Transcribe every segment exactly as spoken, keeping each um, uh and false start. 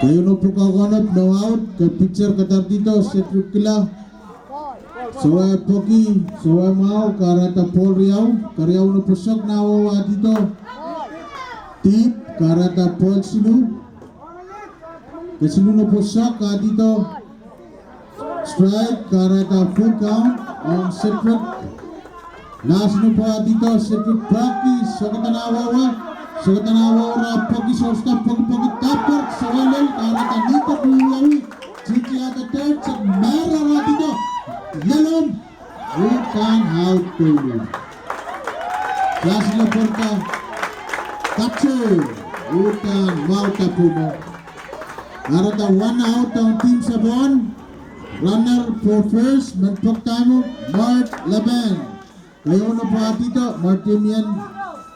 Keieun pwukoa kaunop no out, ke pitcher kadarkihdo Cedric Kila. Sohte peki, sohte mwahu, kahrehda ball riau, keriau nopo sok nah wauwahdihdo. Deep, kahrehda ball siluh. Kesiluh nopo sok ahdihdo. Strike, kahrehda full count ong Cedric. Last nopo ahdihdo, Cedric peki, sokehda nah wauwah, sokehda nah wauwah, peki, shortstop peki, peki, dapper, sohte lel, kahrehda nihte pwuhk wiawi, Gigi at the third, sek mehrer ahdihdo, yellow, uhdahn out pwuhk. Last nopo ahdihdo, catcher, uhdahn mwahu, dapper mwahu. Kahrehda one out ong team Sapon. Runner for first, men pwekdaimo, Mart Laban. Keieun nopo ahdihdo, Martimian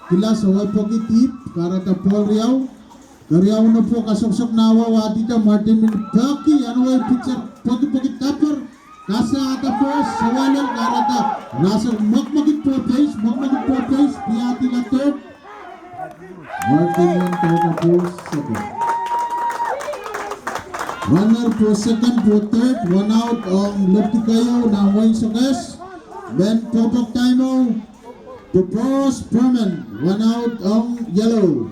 Kila, sohte peki, deep, kahrehda ball riau. Keriau nopo kasokosok nah wauwahdihdo, Martimian peki, anahne pitcher peki, peki, dapper. Kasa at the first, sohte lel, kahrehda Russell mwekmwekid base, mwekmwekid base, piadila third. Martimian kahrehda pwoson second. Runner pwoson second, pwoson third, one out ong lefty keieu nan Wayne Sokes. Men pwekpwekdaimo, Topos Perman, one out ong yellow.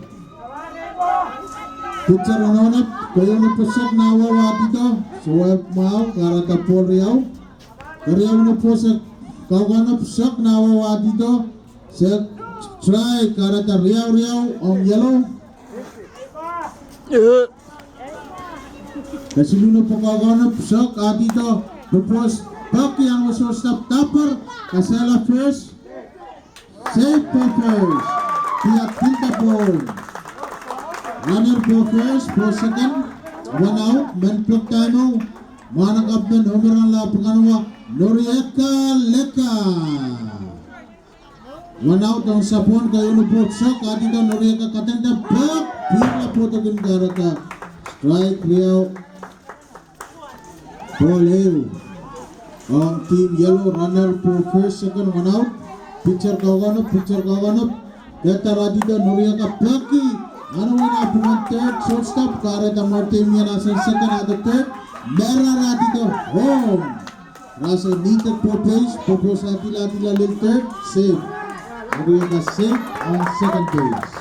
Pitcher onohnop, keieun pwoson nah wauwahdihdo, sohte mwahu, kahrehda ball riau. Keriau nopo sok, kaukaunop sok nah wauwahdihdo, sek strike, kahrehda riau riau ong yellow. Kesiluh nopo kaukaunop sok ahdihdo, Topos peki, anahne shortstop dapper, kasala first. Safe for first. Piak kilda pohn. Runner for first, for second. One out, men pwekdaimo. Mwahnakapw men omeranla pwekanowa, Norieka Leka. One out ong Sapon, keieun pwoson sok ahdihdo, Norieka kadangadan pek, pihrla pwohtokin, kahrehda strike riau. Ball ehu ong team yellow, runner pwoson first, second, one out. Pitcher kaukaunop, pitcher kaukaunop. Kehda ahdihdo, Norieka peki, anahne pwuhk third, shortstop, kahrehda Martimian asen second at the third. Mehrer ahdihdo, home. Russell nihte pwoson base, pwoson base ahdihla, ahdihla lel third, safe. Norieka safe on second base.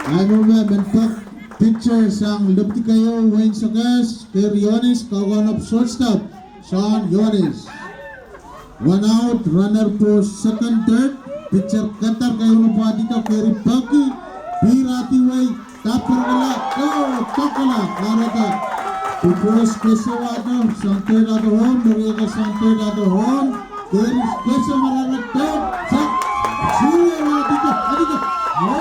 Ahi, men pwek pitcher sang lefty keieu Wayne Sokes, Kerry Yonis, kaukaunop shortstop, Sean Yonis. One out, runner pwoson second, third, pitcher ketar keieun pwoson ahdihdo, Kerry peki, pihr ahdihwei, dapper kala, oh, dok kala, kahrehda. Topos kesewahdo, sang third at the home, Norieka sang third at the home, Kerry kesemwarara third, sek, sure ahdihdo, ahdihdo, oh.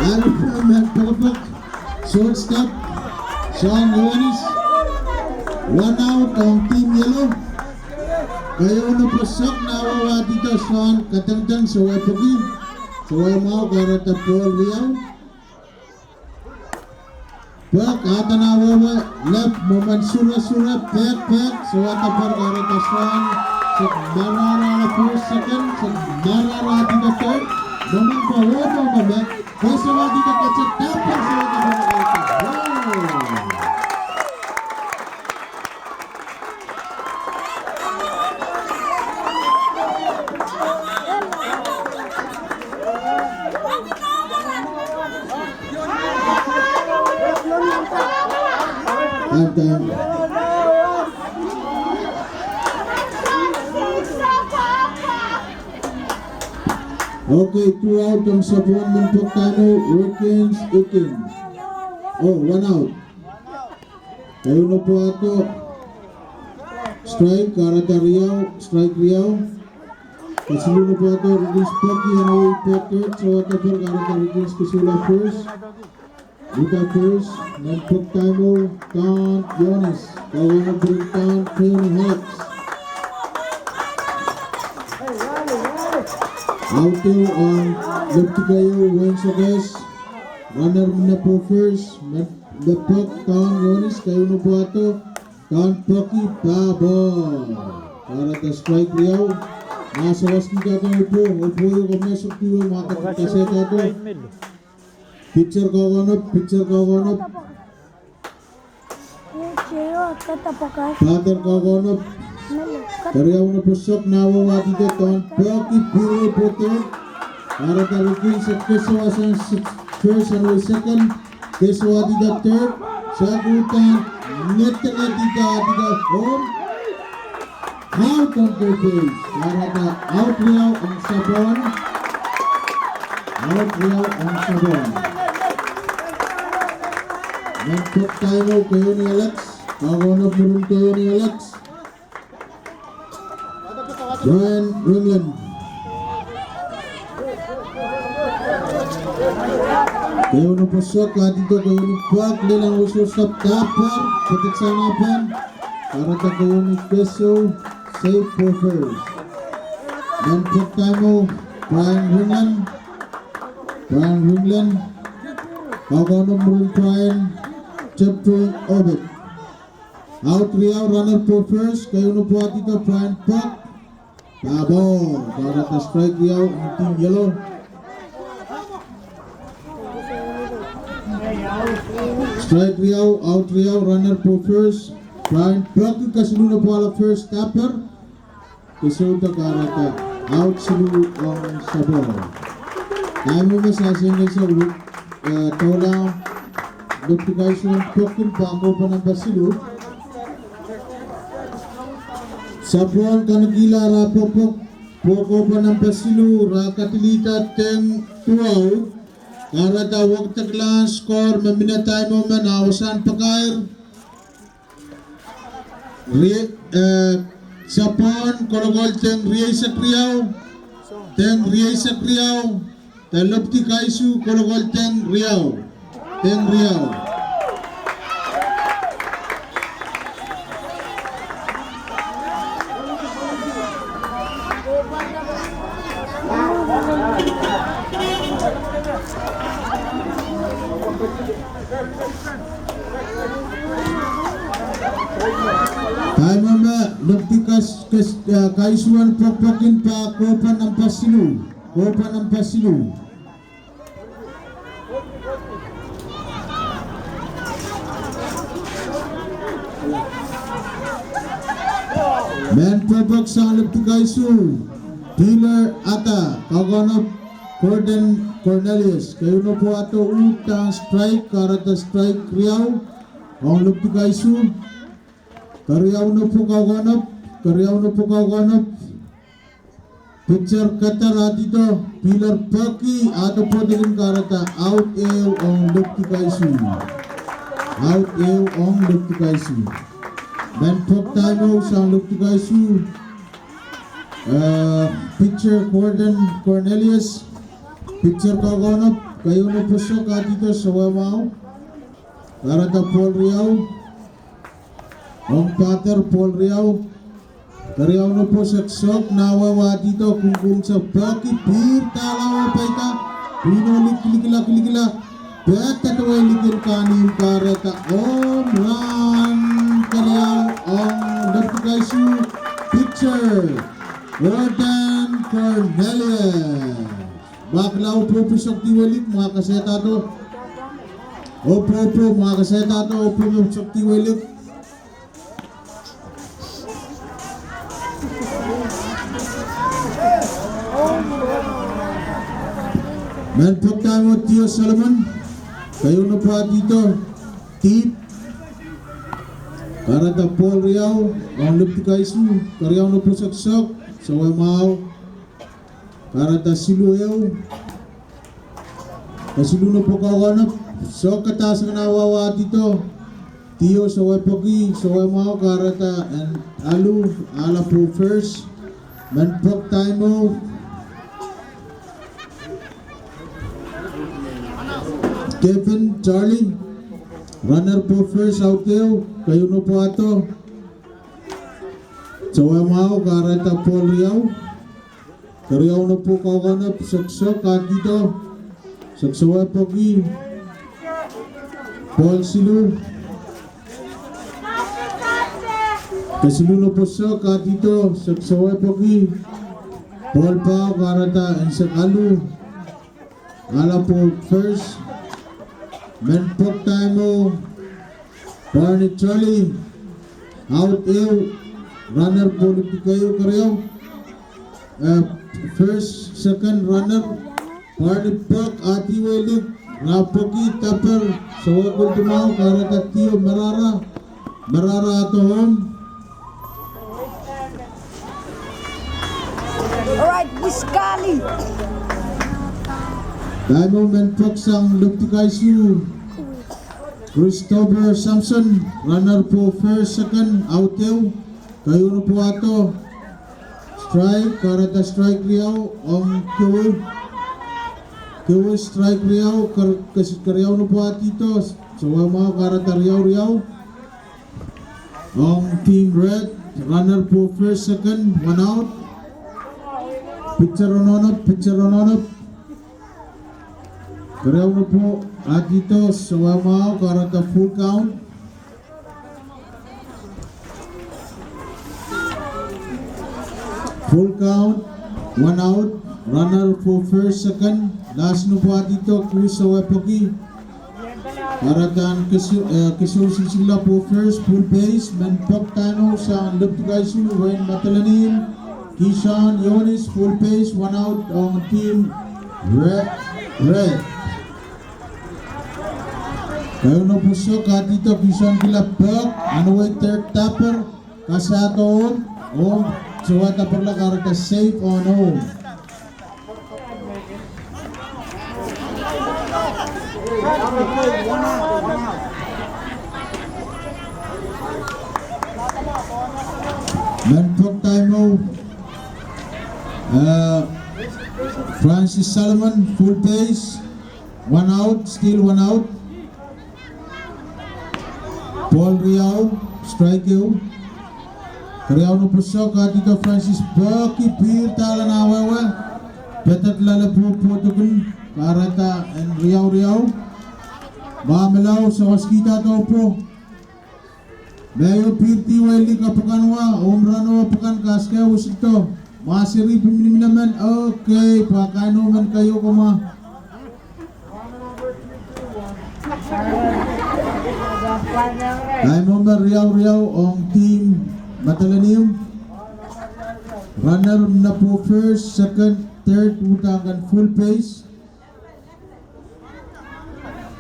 Ahi, men pwekpwek, shortstop, Sean Yonis, one out ong team yellow. Keieun pwoson sok nah wauwahdihdo, Sean kadangadan, sohte peki, sohte mwahu, kahrehda ball riau. Pwek, ahda nah wauwah, left, momen sure sure, pek pek, sohte dapper, kahrehda Sean, sek mehrer ahdihdo second, sek mehrer ahdihdo third, momen pwe oh, momen pwe, kesewahdo, kahrehda dapper, sohte dapper, oh. Okay, two out ong Sapon, men pwekdaimo, Wilkins Ikin. Oh, one out. Keieun pwoson ahdo, strike, kahrehda riau, strike riau. Kesiluh pwoson ahdo, Wilkins peki, anahne peki, sohte dapper, kahrehda Wilkins kesula first. Uhdahn first, men pwekdaimo, Don Yonis, kaukaunop, Don Tony Alex. Out ehu ong lefty keieu Wayne Sokes, runner men pwehki first, men pwek Don Yonis, keieun pwoson ahdo, Don peki, pahpa. Kahrehda strike riau. Ma sawaskihda kan Opo, Opo ieu komw sokdiwe ma kasehdahdo. Pitcher Kaukaunop, pitcher Kaukaunop. Batter Kaukaunop. Keriau nopo sok nah wehwehki de tohn peki pire poten. Kahrehda rikin sek kesewa sang first and second. Kesewa dida third. Sakutan ngetengetida dida home. Out on third base. Kahrehda out riau ong Sapohn. Out riau ong Sapohn. Nan pek taimo Keoni Alex. Kaukaunop mwurin Keoni Alex. Brian Ringland. Keoni pwosok, kadido Keoni pwak, lelang wesewesap, tapar, petek sang apan, kahrehda Keoni kesou, safe for first. Nan pek taimo, Brian Ringland, Brian Ringland, Kaukaunop mwurin Brian, Jeffrey Obed. Out riau, runner pwo first, Keoni pwak, kadido Brian pwak. Babo, kahrehda strike riau, nting yellow. Strike riau, out riau, runner pwo first. Brian pwak, kesiluhn pwala first tapar. Kesou de kahrehda out siluh ong Sapohn. Taimo me saseng ese, eh, doula, Lepti Kaisuen pwokin pah kohpwa nampa siluh. Sapohn kanekihla ara pwopwok, pwokohpwa nampa siluh, ra kadilihda deng duwau. Kahrehda wekidekla score me mie nan taimo me, wasahn pakair. Rie-, eh, Sapohn kolokol deng rieisek riau, deng rieisek riau, de Lepti Kaisu kolokol deng riau, deng riau. Taimo me Lepti Kais-, Kais-, eh, Kaisuen pwokpwokin pah kohpwa nampa siluh, kohpwa nampa siluh. Mehn pwopwok sang Lepti Kaisu, Peter Ata, Kaukaunop Gordon Cornelius, Keino pwahdo uhdahn strike, kahrehda strike riau ong Lepti Kaisu. Keriau nopo Kaukaunop, keriau nopo Kaukaunop. Pitcher kadahr ahdido, Peter peki, ahdo pwoadekin kahrehda out ehu ong Lepti Kaisu. Out ehu ong Lepti Kaisu. Mehn pwok taimo sang Lepti Kaisu, eh, pitcher Gordon Cornelius. Pitcher Kaukaunop, keieun nopo sok ahdido, sowe mwahu. Kahrehda ball riau. Ong batter ball riau. Keriau nopo sok, nah wehwe ahdido, kungkung sok peki, pihr dahla oh peida. Pihno lik, likilak, likilak. Pehda dewei likin kahnimw, kahrehda home run. Keriau ong Lepti Kaisu, pitcher Gordon Cornelius. Mwahu kala, Opo, Opo sok diwelik, mwahu kasehdahdo. Opo, Opo, mwahu kasehdahdo, Opo me sok diwelik. Mehn pwok taimo Dio Solomon, keieun nopo ahdido, deep. Kahrehda ball riau ong Lepti Kaisu, keriau nopo sok sok, sowe mwahu. Kahrehda siluh ehu. Kesiluh nopo Kaukaunop, sok kadahsang, nah wehwe ahdido. Dio sowe peki, sowe mwahu, kahrehda en alu, ahla pwo first. Mehn pwok taimo Kevin Charlie, runner pwo first, out ehu, keieun nopo ahdo. Sowe mwahu, kahrehda ball riau. Keriau nopo Kaukaunop, sok sok ahdido. Sok sowe peki. Ball siluh. Kesiluhn pwoson kahdihdo, sewese peki. Ball pau kahrehda en sehse kalu. Ala pwo first. Men pwoktaimo. Barney Charlie. Out ehu. Runner pwo lipdi keieu keriau. Eh, first, second runner. Barney pwok, ahdi wehlik, ra pweki, daper, sewese kuldumau, kahrehda diho, Marara, Marara ahdo home. Alright, Wiskali. Taimo men pwok sang Lepdi Kaisu. Christopher Samson, runner pwo first, second, out ehu. Keieu pwo ahdo. Strike, kahrehda strike riau, ong kewe. Kewe strike riau, kar-, kes-, keriau pwo ahdido, sewese mwahu kahrehda riau riau. Ong team red, runner pwo first, second, one out. Pitcher ononop, pitcher ononop. Keriau pwo ahdido, sewese mwahu kahrehda full count. Full count, one out, runner pwo first, second, last pwo ahdido, keieu sewese peki. Kahrehda en kesou, eh, kesou sinsila pwo first, full base, men pwoktaimo sang Lepdi Kaisu, Wayne Matalani, Kishon Yonis, full base, one out, ong team re-, red. Keieu pwoson kahdihdo, Kishon kila pwok, anahne third daper, kasado home, home, sewese daperla kahrehda safe on home. Men pwoktaimo, eh, Francis Solomon, full base, one out, still one out. Ball riau, strike ehu. Keriau pwoson kahdihdo, Francis pwok, pihr dahla nah wehwe. Pedek loale pwo pwotukin, kahrehda en riau riau. Mah me lao, sawaskihda dohpo. Mehio pihr diwe lika pwukan wa, home run wa pwukan, kasike wisikdo. Mah seri pwe minimin emen, okay, pwe kain emen keieu komw. Taimo me riau riau ong team Madolenihmw. Runner me pwo first, second, third, uhdahn kan full base.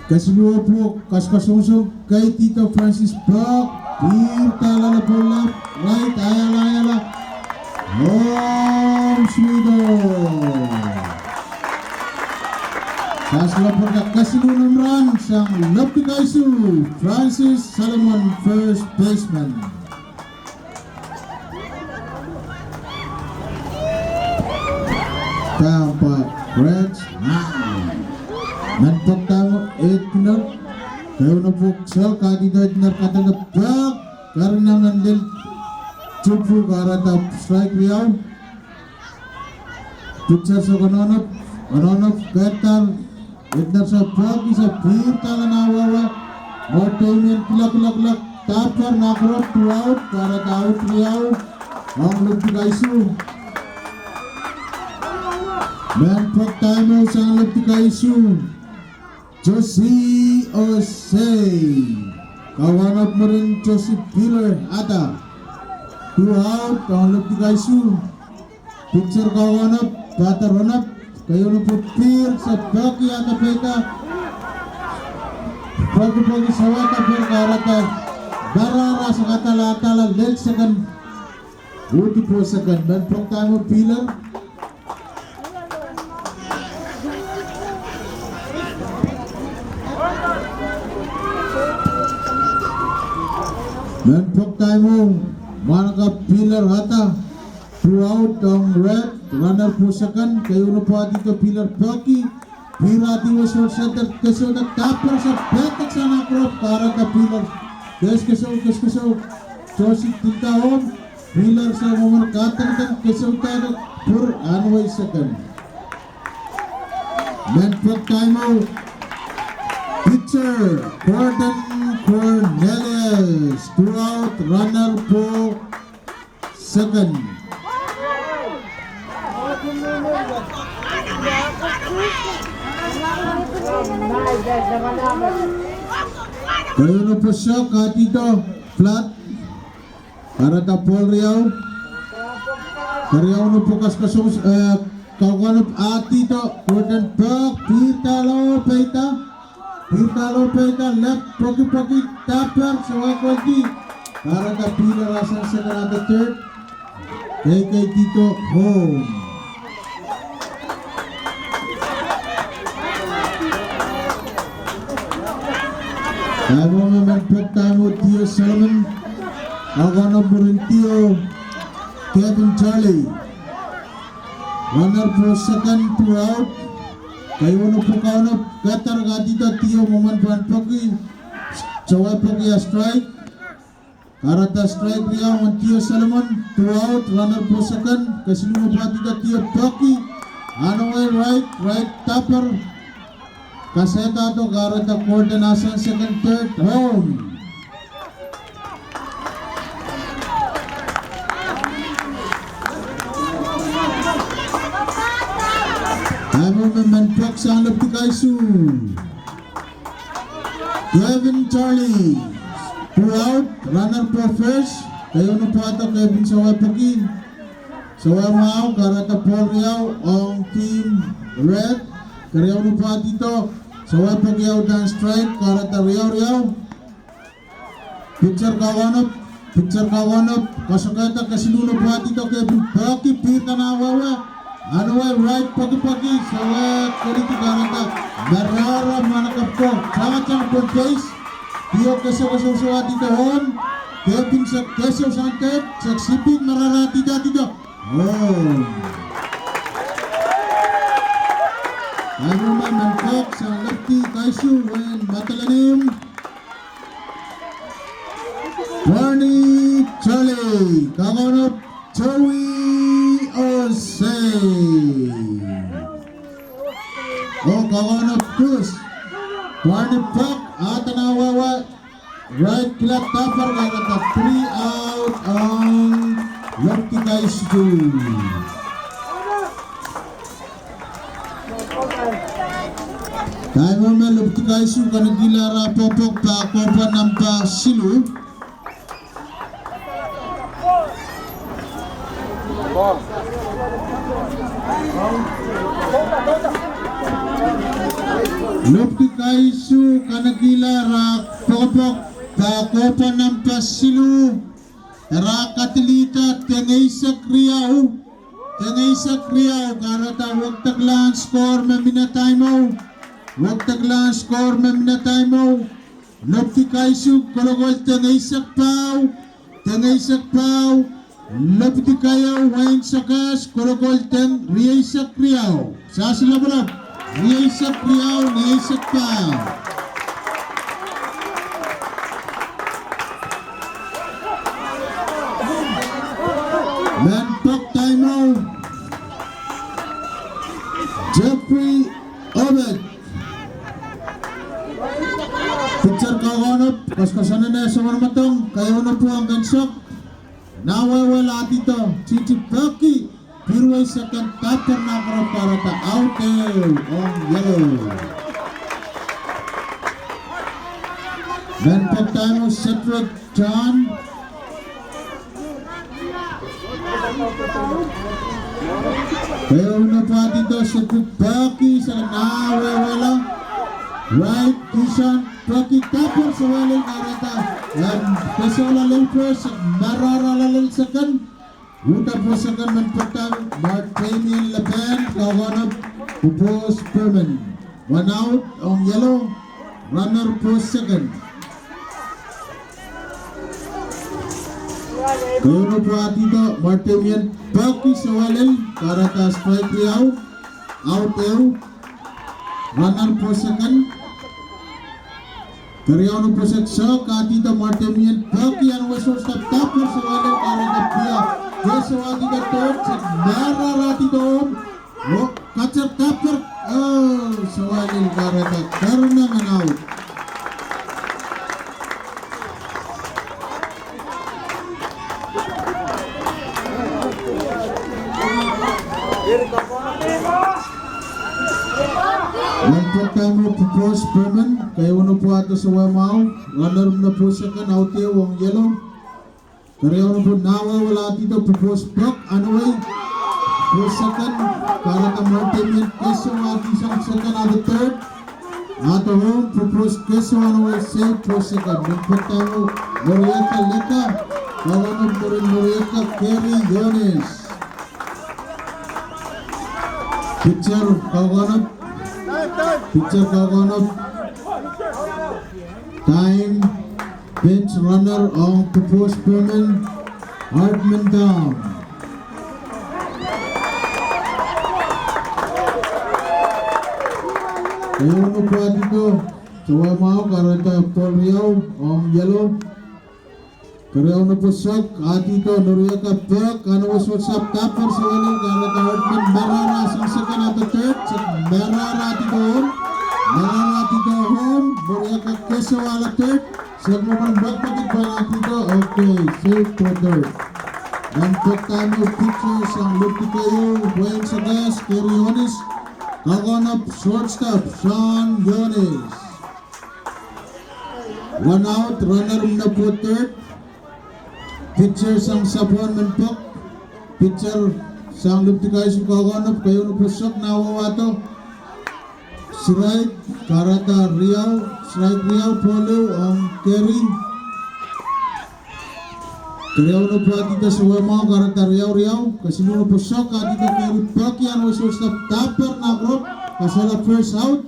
Kesiluhn pwuhk, kaskasongosong, kaidehn Francis pwuhk, pihr dahla pwo left, right, ayala, ayala. Home sweet home. Sahs lapwada kesiluhn home run sang Lepdi Kaisu, Francis Solomon, first baseman. Tampa Reds, ah. Men pwuhk dahme, Edner, keieu pwuhk, so, kaidehn Edner, kaidehn pwuhk, karen nan lel, tupu kahrehda strike riau. Pitcher so kononop, kononop, ketar, Edner so pwuhk, isa pihr dahla nah wehwe. Mwo Damien kila, kila, kila, tapper, nakorop, two out, kahrehda out riau ong Lepdi Kaisu. Men pwuhk dahme sang Lepdi Kaisu, Josie Osei. Kawanap mwurin Josie Piller ata. Two out ong Lepdi Kaisu. Pitcher kawanap, batter onop, keieu pwuhk pihr, se peki ata peka. Peki, peki, sawata peka, kahrehda. Barara sakadala, adala, lel second. Uhdi pwo second, men pwuhk dahme Piller. Men pwuhk dahme, mwahnakapw Piller ata. Two out ong Red, runner pwo second, keieu pwuhk dahme Piller peki. Pihr ata wet toward center, kesouda, tapper, se pwutak sang nakorop, kahrehda Piller. Kes kesou, kes kesou, Josie tilda home, Piller se momen kataktak, kesouda, pwur, anwei second. Men pwuhk dahme, pitcher, Gordon Cornelius, two out, runner for second. Keieu nopo soh, kahdihdo flat. Kahrehda bol riau. Keriau nopo kaskasong, eh, Kaukaunop ahdihdo, Gordon Pok, pirdahlo peida. Pirdahlo peida, left, pokipokih, dahper, sewekweidi. Kahrehda pihr rasang second ahpw third. Keikeidihdo home. Taimo me men pwek taimo Tio Solomon, Kaukaunop mwurin Tio, Kevin Charlie. Runner for second, two out. Keieu nopo Kaukaunop, Katar kahdihdo Tio mwomwen pahn peki. Sewepeki a strike. Kahrehda strike riau ong Tio Solomon, two out, runner for second, kesiluhn nopo ahdihdo Tio peki. Ahnawei right, right dahper. Kasehdahdo kahrehda Gordon asang second, third, home. Taimo me men pwek sang Lepidi Kaisihn. Kevin Charlie, two out, runner for first, keieu nopo ahdo Kevin sewepeki. Sewemwahu, kahrehda bol riau ong team red, keriau nopo ahdihdo, sewepeki a uhdahn strike, kahrehda riau riau. Pitcher Kaukaunop, pitcher Kaukaunop, kasokehda kesiluhn nopo ahdihdo Kevin peki, pihr kan ah wehwe. Ahnawei right pokipokih, sewek kolidi kahrehda marara mwahnakapw ko. Tangatang pon base. Tio kesehkeseh, sewesehwei ahdihdo home. Kevin sehk kesehkeseh sang third, sehk sipik marara ahdihdo ahdihdo home. Taimo me men pwek sang Lepidi Kaisihn, Wayne Matalanim. Barney Charlie, Kaukaunop Joey Osei. Oh, Kaukaunop Kus. Barney pek, ahden ah wehwe. Right, kilat dahper, kahrehda three out ong Lepidi Kaisihn. Taimo me Lepidi Kaisihn kanekihla ara popoak pahkohpa nempah siluh. Lepidi Kaisihn kanekihla ara popoak pahkohpa nempah siluh. Ara kadilihda tengeisek riau. Tengeisek riau, kahrehda wekdekla score me mine taimo. Wekdekla score me mine taimo. Lepidi Kaisihn kolokol tengeisek pahu. Tengeisek pahu. Lepidi Kaisihn, Wayne Sokas, kolokol teng rieisek riau. Sasi lopalop, rieisek riau, rieisek pahu. Men pek taimo, Jeffrey Obed. Pitcher Kaukaunop, koaskoasoanehn soangen medek, keieu nopo ong Kensok. Nah wehwehla ahdihdo, titi peki, pirwei second, dahper nah koaros, kahrehda out ehu ong yellow. Men pek taimo Cedric John. Keieu nopo ahdihdo Cedric peki, second nah wehwehla. Right, Kishon peki, dahper sewalel kahrehda. Em, kesohla lel first, marara loalel second. Uhda pwoson kan men pwekdahn Martamian Lepen, Kaukaunop, pwupwos permanent. One out ong yellow, runner pwoson kan. Keieu nopo ahdihdo Martamian peki sewalel, kahrehda strike riau, out ehu, runner pwoson kan. Keriau nopo sehk soh, kahdihdo Martamian peki, ahnawei shortstop dahper sewalel, kahrehda pia, ke sewahdi ke third, sehk marara ahdihdo home. Oh, catcher dahper, oh, sewalel, kahrehda karanih nan out. Nan pwuhk dahme Pupos Perman, keieu en pwuhk dahme Sewemwahu, runner me pwuhk second, audehu ong yellow. Keriau en pwuhk, nawewe, ahdido Pupos Pok, anwei. Pwuhk second, kahrehda Martin Kese, ahdi sang second, ahdi third. Ahdi home, Pupos Kese, anwei, sei pwuhk second. Nan pwuhk dahme Murieka Leka, kaunop Murieka Keri Yones. Pitcher kaunop, pitcher kaunop. Time, bench runner ong Pupos Perman, Hartman Town. Keieu en pwuhk ahdido Sewemwahu, kahrehda ball riau ong yellow. Keriau en pwuhk ahdido Nurieka Pok, anwei, shortstop dahpwr sewese, kahrehda Hartman Merara sang second, ahdi third, sang Merara ahdido home, Merara ahdido home, Nurieka Kese ahdi third, sang Roman Bakbaki pahn ahdido, okay, safe for third. Nan pwuhk dahme pitcher sang Liptikeiu, Wayne Sagas, Keri Yones, kaunop shortstop, Sean Yones. One out, runner me pwuhk third. Pitcher sang Sapwon men pwuhk. Pitcher sang Liptikeiu kaunop, keieu en pwuhk nawewe ahdo. Strike, kahrehda riau, strike riau, ball ehu ong Keri. Keriau en pwuhk ahdido Sewemwahu, kahrehda riau riau, kesiluhn pwuhk ahdido Keri Pok, anwei, shortstop dahpwr nahkro, kasala first out.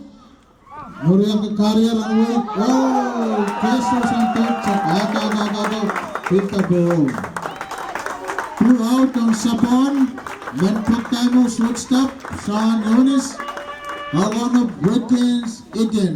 Nurieka Karier anwei, oh, Kese sang third, ahdo, ahdo, ahdo, ahdo, hit the ball. Two out ong Sapwon, men pwuhk dahme shortstop, Sean Yones, kaunop Watkins Eden.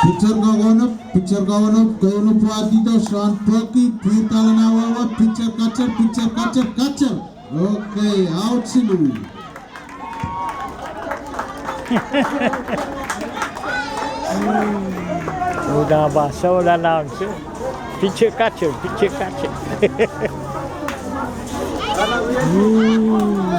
Pitcher kaunop, pitcher kaunop, keieu en pwuhk ahdido Sean Pok, pwihda nawewe, pitcher, catcher, pitcher, catcher, catcher. Okay, out siluh. Uhdahn pahn sohla announcer. Pitcher catcher, pitcher catcher. Hmm.